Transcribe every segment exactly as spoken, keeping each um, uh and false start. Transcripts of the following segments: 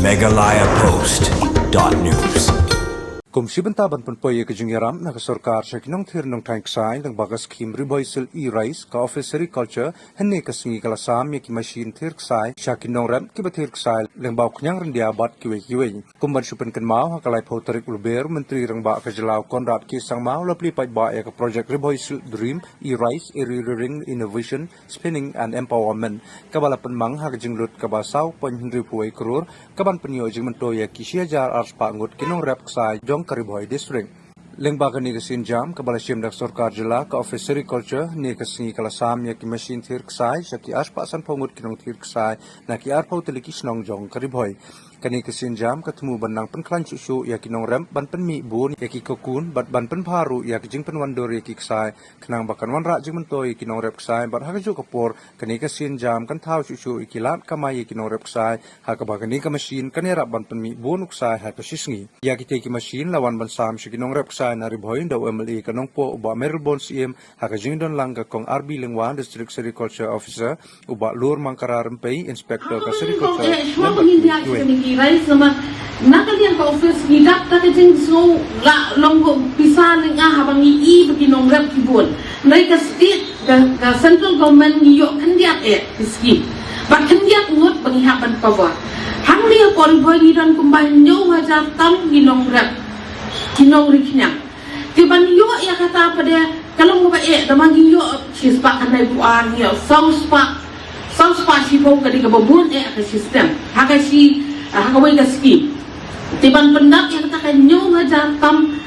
Meghalaya Post dot news. Kum shi bynta ban pynpoi ïa ka jingïarap na ka sorkar sha ki nongthir nongthaiñ ksai lyngba ka skhim Ri Bhoi Silk E-Rice, ka Office Sericulture hynne ka sngi ka la sam ïa ki mashin thir ksai sha ki nongrep kiba thir ksai lyngba u khñiang ryndia bad kiwei kiwei. Kum ban shu pynkynmaw, ha ka laiphew tarik u Lber, u Myntri Rangbah ka jylla u Conrad K Sangma u la plie paidbah ïa ka projek Ri Bhoi Silk Dream E-Rice, Area Rearing Innovation, Spinning and Empowerment, kaba la pynmang ha ka jinglut kaba saw point hynriewphew wei klur, kaban pynïoh jingmyntoi ïa ki shi hajar arspah ngut ki nongrep ksai jong ka Ri Bhoi District. Lyngba kane ka sienjam kaba la shim da ka sorkar jylla, ka Office Sericulture hynne ka sngi ka la sam ïa ki mashin thir ksai sha ki arspah sanphew ngut ki nongthir ksai na ki arphew tylli ki shnong jong ka Ri Bhoi. Kane ka sienjam ka thmu ban nang pynkhlaiñ shuh shuh ïa ki nongrep, ban pynmih bun ïa ki cocoon bad ban pynbha ruh ïa ki jingpynwandur ïa ki ksai, khnang ba kan wanrah jingmyntoi ïa ki nongrep ksai. Bad ha kajuh ka por, kane ka sienjam kan thaw shuh shuh ïa ki lad kamai ïa ki nongrep ksai, ha kaba kane ka mashin kan ïarap ban pynmih bun u ksai ha ka shi sngi. Ïa kitei ki mashin la wan ban sam sha ki nongrep ksai na Ri Bhoi da u MLA ka Nongpoh, u Bah Mayralborn Syiem, ha ka jingdon lang ka Kong R B Lyngwa, District Sericulture Officer, u Bah Lurmangkara Rympei, Inspector ka Sericulture, eh, shuwa ba ngin ïa ki rai, namar na ka liang ka office ngi dap da ka jingsngew la long ko pisa lynga haba ngi i ba ki nongrep ki bun. Hynrei ka state, ka, ka central government ngi ïoh khyndiat eh ki skim. Bad khyndiat ngut ba ngi hap ban cover. Hangne ha Ri Bhoi ngi don kumba hynñiew hajar tam ki nongrep, ki nongri khñiang. Te ban ïoh ïa kata pat de ka long kaba eh, da ma ngi ïoh shispah khyndaiphew ar, ngi ïoh sawspah, sawspah shiphew, ka dei kaba bun eh ha ka system, ha ka shi, ha kawei ka skim. Te ban pyndap ïa kata ka hynñiew hajar tam,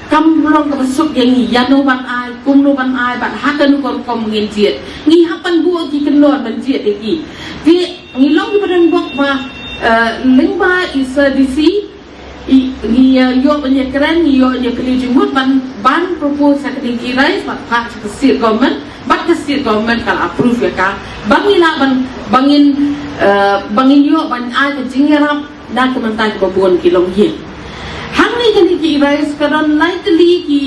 kam long kaba suk ïa ngi ïano ban ai, kumno ban ai, bad ha kano ka rukom ngin jied. Ngi hap ban buh ki kyndon ban jied ïa ki. Te ngi long kiba don bok ba, eh, lyngba i Sir D C, i, ngi, eh, ïoh ban ïakren, ngi ïoh ban ïakren jingmut ban, ban propose ha ka dei ki rai, bad phah sha ka state government, bad ka state government ka la approve ïa ka. Ba ngi lah ban, ba ngin, eh, ba ngin ïoh ban ai ka jingïarap na ka bynta kiba bun ki longïing. Hangne kane ki rai ka don lai tylli ki,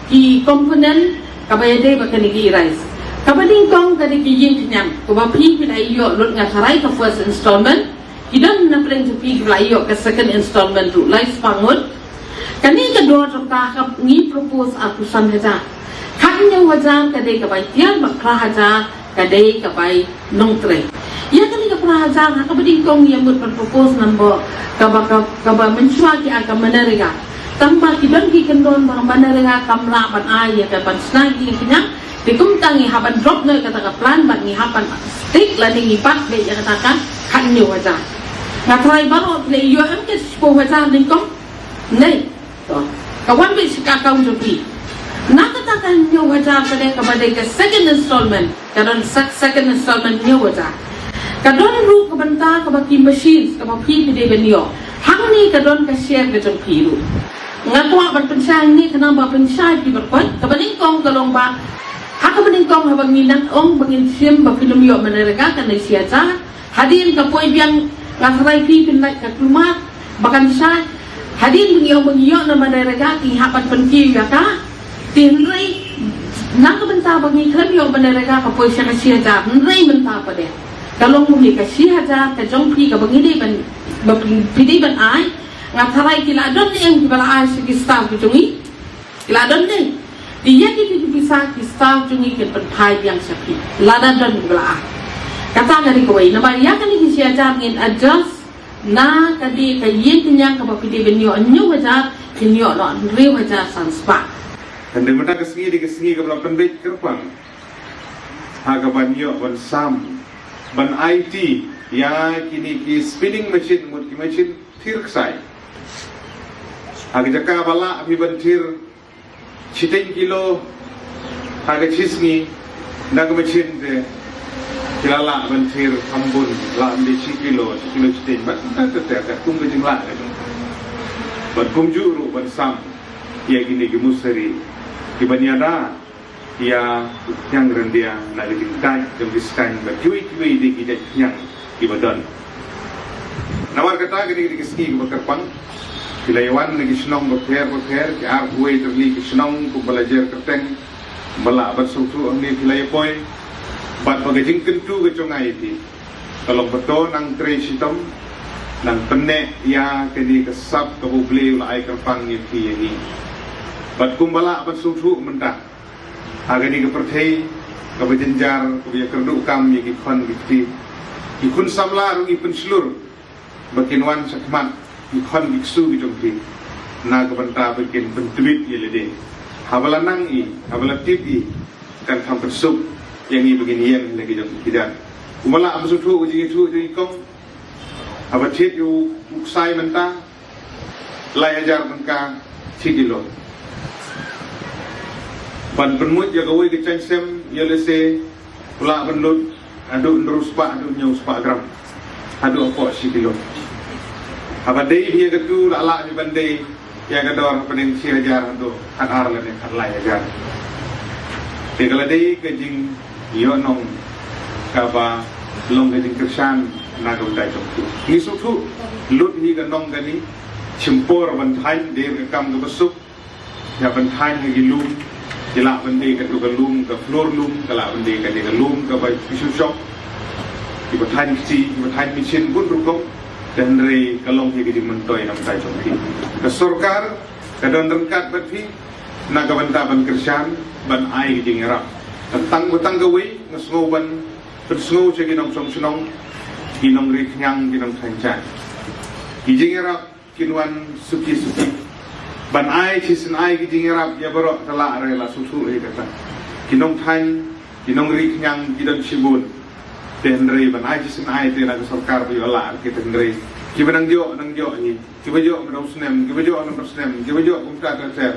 ki component kaba ïadei bad kane ki rai. Kaba nyngkong ka dei ki ïing khñiang, kaba phi phi la ïoh lut, nga tharai ka first installment. Ki don na pdeng jong phi kiba la ïoh ka second installment ruh, lai spah ngut. Kane ka dor jong ka, ka ngi propose arphew san hajar. Khathynñiew hajar ka dei ka bai tiar, bad phra hajar ka dei ka bai nongtrei. Ïa kane ka phra hajar, ha kaba nyngkong ïa mut ban propose number kaba, ka, kaba mynshuwa ki ai ka MGNREGA. Tangba ki don ki kyndon ba MGNREGA kam lah ban ai ïa ka ban shna ki ïing khñiang. Te kumta ngi hap ban drop noh kata ka plan, bad ngi hap ban stick lane ngi bat beit ïa kata ka khathynñiew hajar. Nga tharai baroh phi la ïoh em ka shiphew hajar nyngkong? Nei. To, ka wan beit sha ka account jong phi. Na kata ka hynñiew hajar ka dei kaba dei ka second installment, ka don sec-, second installment hynñiew hajar. Ka don ruh ka bynta kaba ki machines kaba phi phi dei ban ïoh. Hangne ka don ka share ka jong phi ruh. Nga kwah ban pynshai hangne khnang ba pynshai phi baroh. Kaba nyngkong ka long ba, ha kaba nyngkong haba ngi nang ong ba ngin shim ba phin ym ïoh MGNREGA, ka dei shi hajar. Hadien ka poi biang, nga tharai phi phin lait ka kulmar ba kan shai. Hadien ba ngi ong ba ngi ïoh na MGNREGA, ngi hap ban pynkiew ïa ka. Te hynrei na ka bynta ba ngi khlem ïoh MGNREGA ka poi sha ka shi hajar, hynrei mynta pat de ka long ba ngi ka shi hajar ka jong phi kaba ngi dei ban, ba phi, phi dei ban ai. Nga tharai ki la don ne em kiba la ai sha ki staff ki jong ngi? Ki la don ne? Te ïa kito ki pisa ki staff jong ngi kin pynphai biang sha phi lada don kiba la ai. Kata ka dei kawei. Namar ïa kane ki shi hajar ngin adjust na ka dei ka ïing khñiang kaba phi dei ban ïoh hynñiew hajar, kin ïoh noh hynriew hajar san spah. Hynrei mynta ka sngi dei ka sngi kaba la pynbeit kyrpang ha kaba ïoh ban sam, ban aiti ïa kine ki spinning machine, mut ki machine thir ksai. Ha ka jaka ba lah phi ban thir shiteng kilo ha ka shi sngi, na ka machine te ki la lah ban thir kham bun, lah ban dei shi kilo, shi kilo shiteng, bad kumta ter ter, katkum ka jinglah ka jong. Bad kumjuh ruh ban sam ïa kine ki musari kiban ïada ïa u khñiang ryndia na ka jingdait jong ki skaiñ bad kiwei kiwei de ki jait khñiang kiba don. Namar kata ka dei ka sngi kaba kyrpang. Ki la ïawan na ki shnong bapher bapher, ki arphew wei tylli ki shnong kumba la jer kyrteng, ba lah ban sngewthuh hangne ki la ïa poi. Bad ba ka jingkyntu ka jong nga ïa phi ka long ba to nang trei shitom, Nang pynneh ïa kane ka sap kaba U Blei u la ai kyrpang ïa phi ïa ngi. Bad kumba lah ban sngewthuh mynta, ha kane ka pyrthei kaba jynjar, kaba ïakyrduh kam ïa ki khon ki kti, ki khun samla ruh ngi pynshlur ba kin wan shakhmat ki khon ki ksu ki jong phi, na ka bynta ba kin pyntbit ïa lade. Haba la nang i, haba la tip i, kan kham pynsuk ïa ngi ba ngin ïeng ha la ki jong ki kjat. Kumba lah ban sngewthuh ka jingïathuh jong i kong, haba thied ïa u ksai mynta, lai hajar tyngka, thied ïa u lot. Ban pynmut ïa kawei ka jaiñsem, ïa lehse u lah ban lut haduh hynriew spah, haduh hynñiew spah gram, haduh hapoh shi kilo. Haba dei ïa katu, lah lah ïa ban dei ïa ka dor hapdeng shi hajar haduh khatar lane khatlai hajar. Te ka la dei ka jingïohnong kaba long ka jingkyrshan na ka bynta jong phi. Ngi sngewthuh lut hi ka nong kane, shim por ban thaiñ, dei ka kam kaba suk, ïa ban thaiñ ha ki lum. Ki lah ban dei katu ka lum ka floor loom, ka lah ban dei kane ka lum kaba tissue shop, kiba thaiñ kti, kiba thaiñ machine, bun rukom. Te hynrei ka long hi ka jingmyntoi na ka bynta jong phi. Ka sorkar ka don ryngkat bad phi na ka bynta ban kyrshan, ban ai ka jingïarap. Tang ba tang kawei, nga sngew ban pynsngew sha ki nongshong shnong, ki nongri khñiang, ki nongthaiñ jaiñ, ki jingïarap kin wan suki suki ban ai shisien, ai ki jingïarap ïa baroh. Te lah re, la sngewthuh re kata, ki nongthaiñ, ki nongri khñiang ki don shibun. Te hynrei ban ai shisien ai te na ka sorkar ba ïoh lah re. Te hynrei kiba nang ïoh, nang ïoh hi, kiba ïoh mynta u snem, kiba ïoh mynta u snem, kiba ïoh kumta ter ter,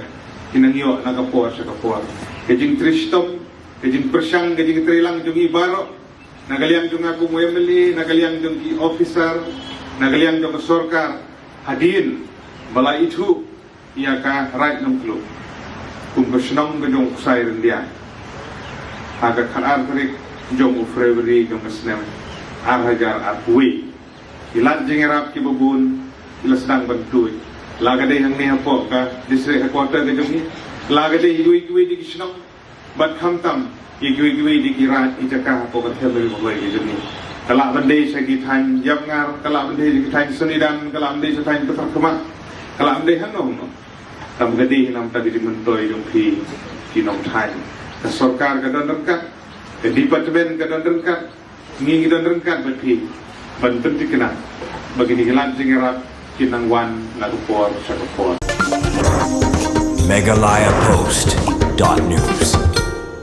ki nang ïoh na ka por sha ka por. Ka jingtrei shitom, ka jingpyrshang, ka jingtrei lang jong ngi baroh, na ka liang jong nga kum u M L A, na ka liang jong ki officer, na ka liang jong ka sorkar, hadien ba la ithuh ïa ka Raid Nongklup kum ka shnong ka jong u Ksai Ryndia ha ka khatar tarik jong u February jong ka snem ar hajar arphew wei. Ki lad jingïarap kiba bun ki la sdang ban tuid, la ka dei hangne hapoh ka district headquarter ka jong ngi, la ka dei kiwei kiwei de ki shnong, bad khamtam ïa kiwei kiwei de ki raid, ki jaka hapoh ka them ri bhoi ka jong ngi. Ka lah ban dei sha ki thaiñ Ïapngar, ka lah ban dei sha ki thaiñ Sonidan, ka lah ban dei sha thaiñ Patharkhmah, ka lah ban dei hangno hangno. Tang ka dei hi namar ka jingmyntoi jong phi ki nongthaiñ. Ka sorkar ka don ryngkat, ka department ka don ryngkat, ngi ngi don ryngkat bad phi ban pynthikna ba kine ki lad jingïarap kin nang wan na ka por sha ka por. Meghalaya Post dot news.